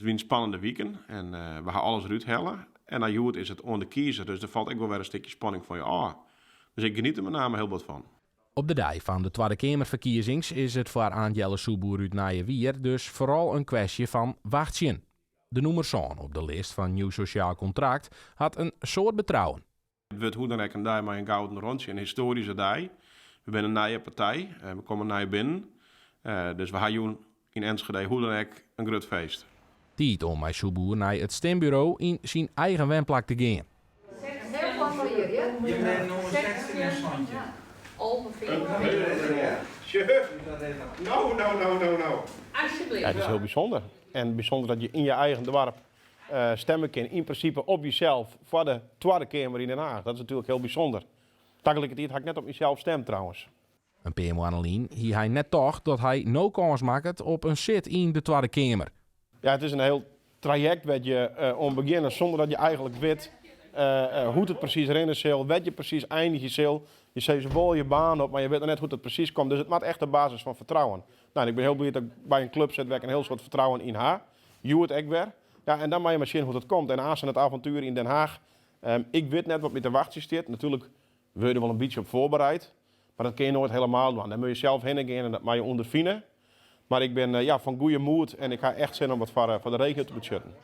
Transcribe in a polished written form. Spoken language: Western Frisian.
It wiene spannende wiken en we ha alles derút helle. En dan hjoed is it oan de kiezer, dus der falt ek wol wer in stikje spanning fan je ôf. Dus ik geniet der met name hiel bot fan. Op de dei fan de Twadde Keamerferkiezings is it foar Aant Jelle Soepboer út Nijewier dus foaral in kwestje fan wachtsjen. De nûmer sân op de list fan Nieuw Sociaal Contract hat in soad betrouwen. It wurdt hoe dan ek in dei mei in gouden rontsje, in histoaryske dei. We binne in nije partij, we komme nij binnen. Dus we ha jûn yn Enschede hoe dan ek in grut feest. Tiid om mei Soepboer nei it stimburo yn syn eigen wenplak te gean. Ja, it is hiel bysûnder. En bysûnder dat je yn je eigen doarp stemme kin, yn prinsipe op jesels foar de Twadde Keamer yn Den Haag. Dat is natuerlik hiel bysûnder. Tagelikertiid ha ik net op mysels stemd trouwens. In pear moanne lyn hie hy net tocht dat hy no kâns makket op in sit yn de Twadde Keamer. Ja, it is in hiel trajekt wêr't je oan begjinne sûnder dat je eigenlik wit hoe't it presys rinne sil, wêr't je presys einigje sil. Je sizze wol je baan op, mar je witte net hoe't it presys komt. Dus it moat echt op basis fan fertrouwen. No, en ik bin hiel bliid dat ik by in klup sit wêr't ik in hiel soad fertrouwen yn ha. Hjoed ek wer. Ja, en dan moatte je mar sjen hoe't it komt. En aanst it avontuer yn Den Haag. Ik wit net wat my te wachtsjen stiet. Natuerlik wurde je der wol in bytsje op foarbereid, mar dat kinne je noait helemaal dwaan. Dêr moatte je sels hinne gean en dat moatte je ûnderfine. Mar ik bin ja, fan goede moed en ik ha echt sin om wat foar de regio te betsjutten.